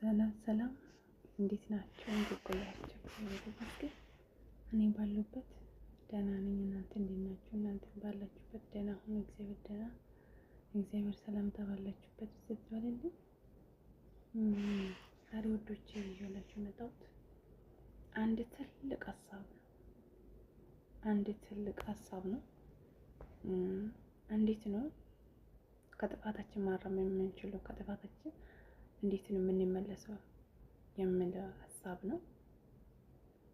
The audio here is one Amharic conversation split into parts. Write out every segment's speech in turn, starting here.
ሰላም ሰላም፣ እንዴት ናችሁ? እንዴት ቆያችሁ? እግዚአብሔር እኔ ባለሁበት ደህና ነኝ። እናንተ እንዴት ናችሁ? እናንተ ባላችሁበት ደህና ሁኑ። እግዚአብሔር ደህና እግዚአብሔር ሰላምታ ባላችሁበት ብዝት ይበልልኝ። ዛሬ ውዶቼ ይዤላችሁ የመጣሁት አንድ ትልቅ ሀሳብ ነው። አንድ ትልቅ ሀሳብ ነው። እንዴት ነው ከጥፋታችን ማረም የምንችለው? ከጥፋታችን እንዴት ነው የምንመለሰው የሚል ሀሳብ ነው።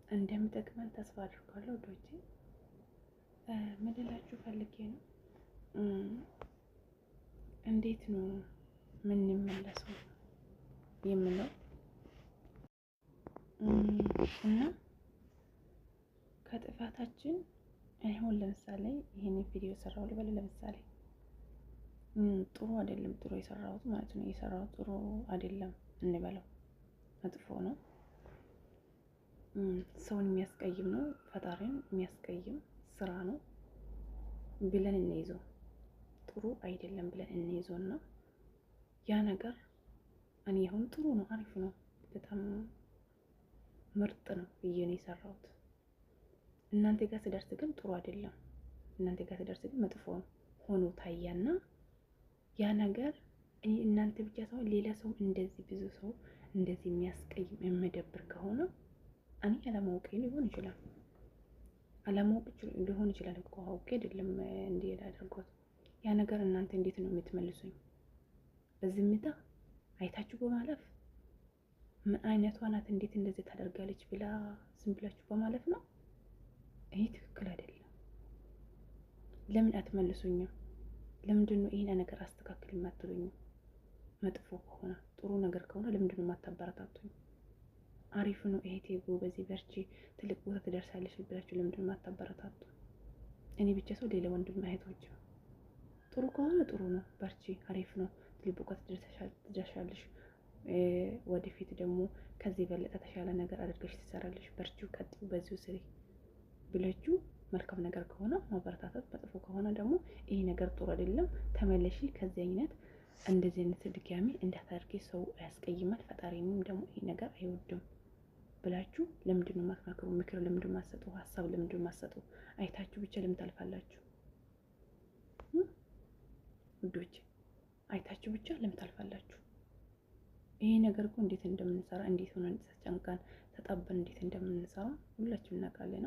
እንደሚጠቅመን ተስፋ አድርጋለሁ ውዶቼ። ምን ልላችሁ ፈልጌ ነው፣ እንዴት ነው የምንመለሰው የምለው እና ከጥፋታችን አሁን ለምሳሌ ይሄን ቪዲዮ ሰራው ልበል። ለምሳሌ ጥሩ አይደለም፣ ጥሩ የሰራሁት ማለት ነው። የሰራሁት ጥሩ አይደለም እንበለው፣ መጥፎ ነው፣ ሰውን የሚያስቀይም ነው፣ ፈጣሪን የሚያስቀይም ስራ ነው ብለን እንይዘው፣ ጥሩ አይደለም ብለን እንይዘውና ያ ነገር እኔ አሁን ጥሩ ነው፣ አሪፍ ነው፣ በጣም ምርጥ ነው ብዬ ነው የሰራሁት። እናንተ ጋር ስደርስ ግን ጥሩ አይደለም፣ እናንተ ጋር ስደርስ ግን መጥፎ ሆኖ ታያና ያ ነገር እኔ እናንተ ብቻ ሳይሆን ሌላ ሰው እንደዚህ ብዙ ሰው እንደዚህ የሚያስቀይም የሚደብር ከሆነ እኔ አለማወቄ ሊሆን ይችላል፣ አለማወቅ ሊሆን ይችላል እኮ አውቄ አይደለም እንዲህ ያደርገው። ያ ነገር እናንተ እንዴት ነው የምትመልሱኝ? በዝምታ አይታችሁ በማለፍ ምን አይነቷ ናት እንዴት እንደዚህ ታደርጋለች ብላ ዝም ብላችሁ በማለፍ ነው? ይሄ ትክክል አይደለም። ለምን አትመልሱኝም? ለምንድን ነው ይሄን ነገር አስተካክል የማትሉኝም? መጥፎ ከሆነ ጥሩ ነገር ከሆነ ለምንድን ነው የማታበረታቱኝ? አሪፍ ነው እህቴ፣ ጎበዝ፣ በርቺ፣ ትልቅ ቦታ ትደርሳለሽ ብላችሁ ለምንድን ነው የማታበረታቱ? እኔ ብቻ ሰው ሌላ ወንድም እህቶች ጥሩ ከሆነ ጥሩ ነው፣ በርቺ፣ አሪፍ ነው፣ ትልቅ ቦታ ትደርሻለሽ፣ ወደፊት ደግሞ ከዚህ የበለጠ ተሻለ ነገር አድርገሽ ትሰራለሽ፣ በርቺው፣ ቀጥዩ፣ በዚሁ ስሪ ብላችሁ መልካም ነገር ከሆነ ማበረታታት፣ መጥፎ ከሆነ ደግሞ ይሄ ነገር ጥሩ አይደለም፣ ተመለሺ፣ ከዚህ አይነት እንደዚህ አይነት ድጋሚ እንዳታደርጊ፣ ሰው ያስቀይማል፣ ፈጣሪንም ደግሞ ይሄ ነገር አይወድም ብላችሁ ለምንድን ነው የማትመክሩ? ምክር ለምንድን ነው የማትሰጡ? ሀሳብ ለምንድን ነው የማትሰጡ? አይታችሁ ብቻ ለምን ታልፋላችሁ? ውዶች አይታችሁ ብቻ ለምን ታልፋላችሁ? ይሄ ነገር እኮ እንዴት እንደምንሰራ እንዴት ሆነን ተጨንቀን ተጣበን እንዴት እንደምንሰራ ሁላችንም እናውቃለን።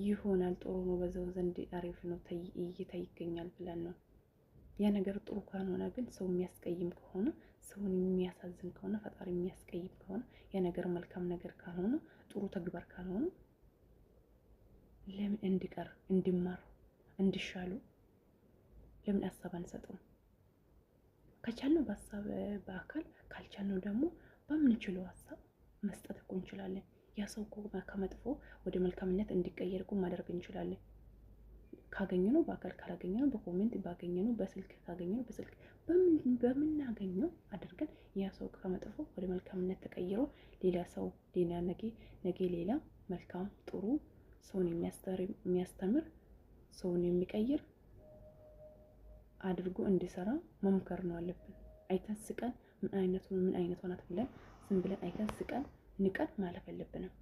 ይሆናል ጥሩ ነው፣ በዛው ዘንድ አሪፍ ነው፣ እይታ ይገኛል ብለን ነው። ያ ነገር ጥሩ ካልሆነ ግን ሰው የሚያስቀይም ከሆነ፣ ሰውን የሚያሳዝን ከሆነ፣ ፈጣሪ የሚያስቀይም ከሆነ፣ ያ ነገር መልካም ነገር ካልሆነ፣ ጥሩ ተግባር ካልሆነ ለምን እንድቀር እንድማር እንድሻሉ ለምን ሀሳብ አንሰጥም? ከቻልነው በሀሳብ በአካል፣ ካልቻልነው ደግሞ በምንችለው ሀሳብ መስጠት እኮ እንችላለን። ያ ሰው እኮ ከመጥፎ ወደ መልካምነት እንዲቀየር እኮ ማድረግ እንችላለን። ካገኘነው በአካል፣ ካላገኘነው በ comment፣ ባገኘነው በስልክ፣ ካገኘነው በስልክ፣ በምናገኘው አድርገን ያ ሰው ከመጥፎ ወደ መልካምነት ተቀይሮ ሌላ ሰው ሌላ ነገ ነገ ሌላ መልካም ጥሩ ሰውን የሚያስተምር ሰውን የሚቀይር አድርጎ እንዲሰራ መምከር ነው አለብን። አይተን ስቀን ምን አይነቱ ምን አይነቷ ናት ብለን ዝም ብለን አይተን ስቀን ንቀን ማለፍ የለብንም።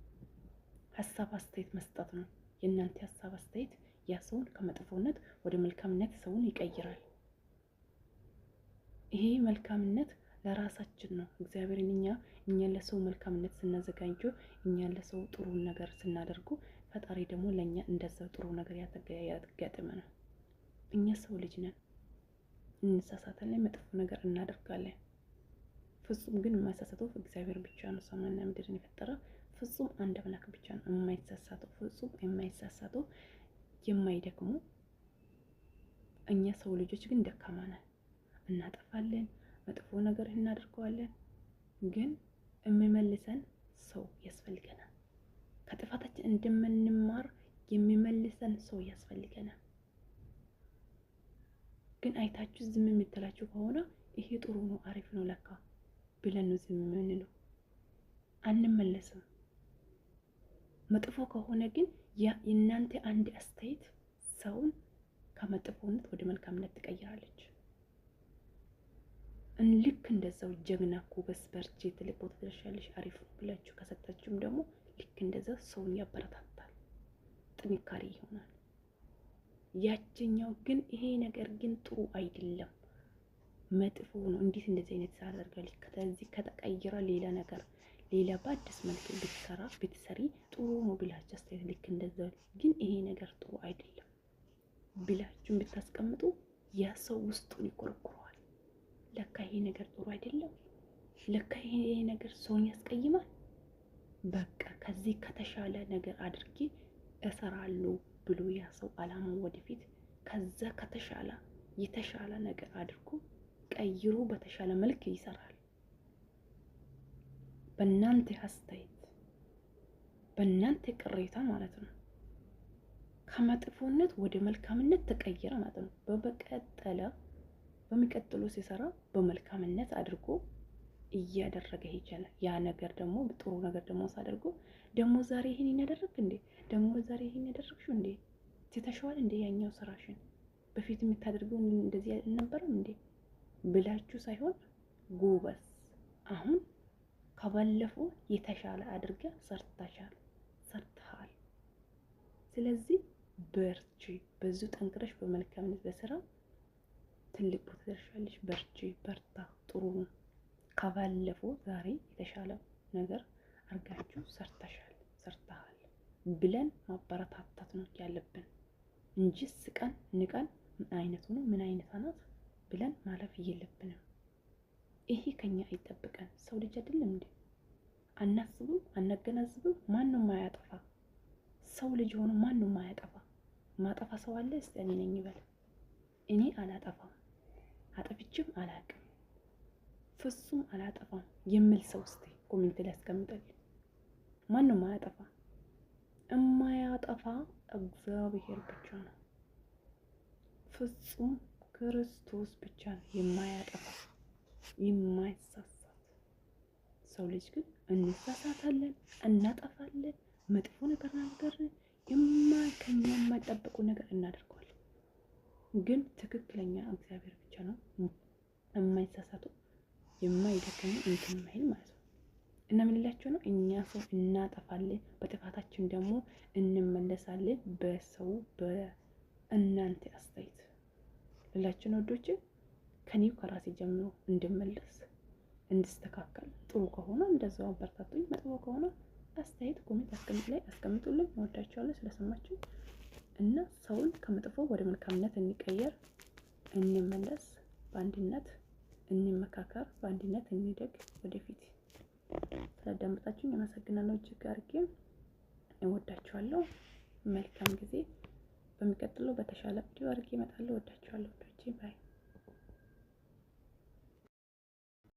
ሀሳብ አስተያየት መስጠት ነው። የእናንተ ሀሳብ አስተያየት ያ ሰውን ከመጥፎነት ወደ መልካምነት ሰውን ይቀይራል። ይሄ መልካምነት ለራሳችን ነው። እግዚአብሔርን እኛ ለሰው መልካምነት ስናዘጋጀው፣ እኛ ለሰው ጥሩ ነገር ስናደርጉ፣ ፈጣሪ ደግሞ ለእኛ እንደዛው ጥሩ ነገር ያጋጥመናል። እኛ ሰው ልጅ ነን፣ እንሳሳታለን፣ መጥፎ ነገር እናደርጋለን። ፍጹም ግን የማይሳሳተው እግዚአብሔር ብቻ ነው። ሰማይና ምድርን የፈጠረ ፍጹም አንድ አምላክ ብቻ ነው የማይሳሳተው፣ ፍጹም የማይሳሳተው የማይደክሙ። እኛ ሰው ልጆች ግን ደካማ ነን፣ እናጠፋለን፣ መጥፎ ነገር እናደርገዋለን። ግን የሚመልሰን ሰው ያስፈልገናል። ከጥፋታችን እንደምንማር የሚመልሰን ሰው ያስፈልገናል። ግን አይታችሁ ዝም የምትላችሁ ከሆነ ይሄ ጥሩ ነው አሪፍ ነው ለካ ብለን ነው ዝም የምንለው፣ አንመለስም። መጥፎ ከሆነ ግን የእናንተ አንድ አስተያየት ሰውን ከመጥፎነት ወደ መልካምነት ትቀይራለች። ልክ እንደዛው ጀግና፣ ጎበዝ፣ በርቺ፣ ትልቅ ቦታ ትደርሻለሽ፣ አሪፍ ብላችሁ ከሰጣችሁም ደግሞ ልክ እንደዛ ሰውን ያበረታታል፣ ጥንካሬ ይሆናል። ያችኛው ግን ይሄ ነገር ግን ጥሩ አይደለም፣ መጥፎ ነው፣ እንዴት እንደዚህ አይነት ታደርጋለች? ከዚህ ከተቀየረ ሌላ ነገር ሌላ በአዲስ መልክ ብትሰራ ብትሰሪ ጥሩ ነው ብላችሁ አስተያየት ልክ እንደዛ ግን ይሄ ነገር ጥሩ አይደለም ብላችሁ ብታስቀምጡ ያ ሰው ውስጡን ይቆረቁረዋል። ለካ ይሄ ነገር ጥሩ አይደለም፣ ለካ ይሄ ነገር ሰውን ያስቀይማል። በቃ ከዚህ ከተሻለ ነገር አድርጌ እሰራለሁ ብሎ ያ ሰው አላማው ወደፊት ከዛ ከተሻለ የተሻለ ነገር አድርጎ ቀይሮ በተሻለ መልክ ይሰራል። በእናንተ አስተያየት በእናንተ ቅሬታ ማለት ነው። ከመጥፎነት ወደ መልካምነት ተቀየረ ማለት ነው። በበቀጠለ በሚቀጥሉ ሲሰራ በመልካምነት አድርጎ እያደረገ ይቻላል። ያ ነገር ደግሞ ጥሩ ነገር ደግሞ ሳደርጎ ደግሞ ዛሬ ይሄን ያደረግ እንዴ፣ ደግሞ ዛሬ ይሄን ያደረግሽው እንዴ፣ ትተሽዋል እንዴ፣ ያኛው ስራሽን በፊት የምታደርገው እንደዚህ አልነበረም እንዴ ብላችሁ ሳይሆን ጎበዝ፣ አሁን ከባለፈው የተሻለ አድርገ ሰርተሻል፣ ሰርተሃል። ስለዚህ በርቺ፣ በዙ ጠንክረሽ በመልካምነት በስራ ትልቅ ቦታ ትደርሻለሽ። በርቺ፣ በርታ፣ ጥሩ ነው። ከባለፈው ዛሬ የተሻለ ነገር አድርጋችሁ ሰርተሻል፣ ሰርተሃል ብለን ማበረታታት ነው ያለብን እንጂ ስቀን ንቀን ምን አይነቱ ነው ምን አይነት ናት ብለን ማለፍ የለብንም። ይሄ ከኛ አይጠብቀን። ሰው ልጅ አይደለም እንዴ? አናስብም? አናገናዝብም? ማን ነው ማያጠፋ? ሰው ልጅ ሆኖ ማን ነው ማያጠፋ? ማጠፋ ሰው አለ? እስቲ እኔ ነኝ ይበል። እኔ አላጠፋም፣ አጠፍቼም አላቅም፣ ፍጹም አላጠፋም የሚል ሰው እስቲ comment ላይ ያስቀምጠል። ማን ነው ማያጠፋ? እማያጠፋ እግዚአብሔር ብቻ ነው። ፍጹም ክርስቶስ ብቻ ነው የማያጠፋ የማይሳሳት። ሰው ልጅ ግን እንሳሳታለን፣ እናጠፋለን፣ መጥፎ ነገር ነገር ከኛ የማይጠበቁ ነገር እናደርገዋለን። ግን ትክክለኛ እግዚአብሔር ብቻ ነው የማይሳሳተው የማይደክመው እንትን የማይል ማለት ነው። እና ምን ልላችሁ ነው? እኛ ሰው እናጠፋለን፣ በጥፋታችን ደግሞ እንመለሳለን። በሰው በእናንተ አስተያየት ልላችሁ ነው ወዶች፣ ከኔው ከራሴ ጀምሮ እንድመለስ እንድስተካከል፣ ጥሩ ከሆነ እንደዛው አበረታቱኝ፣ መጥፎ ከሆነ አስተያየት comment አስቀምጥ ላይ አስቀምጡልኝ። እወዳችኋለሁ ስለሰማችሁ እና ሰውን ከመጥፎ ወደ መልካምነት እንቀየር፣ እንመለስ፣ በአንድነት እንመካከር፣ በአንድነት እንደግ ወደፊት። ስላዳመጣችሁኝ አመሰግናለሁ እጅግ አድርጌ እወዳችኋለሁ። መልካም ጊዜ። በሚቀጥለው በተሻለ ቪዲዮ አድርጌ እመጣለሁ። እወዳችኋለሁ ወዶቼ። Bye።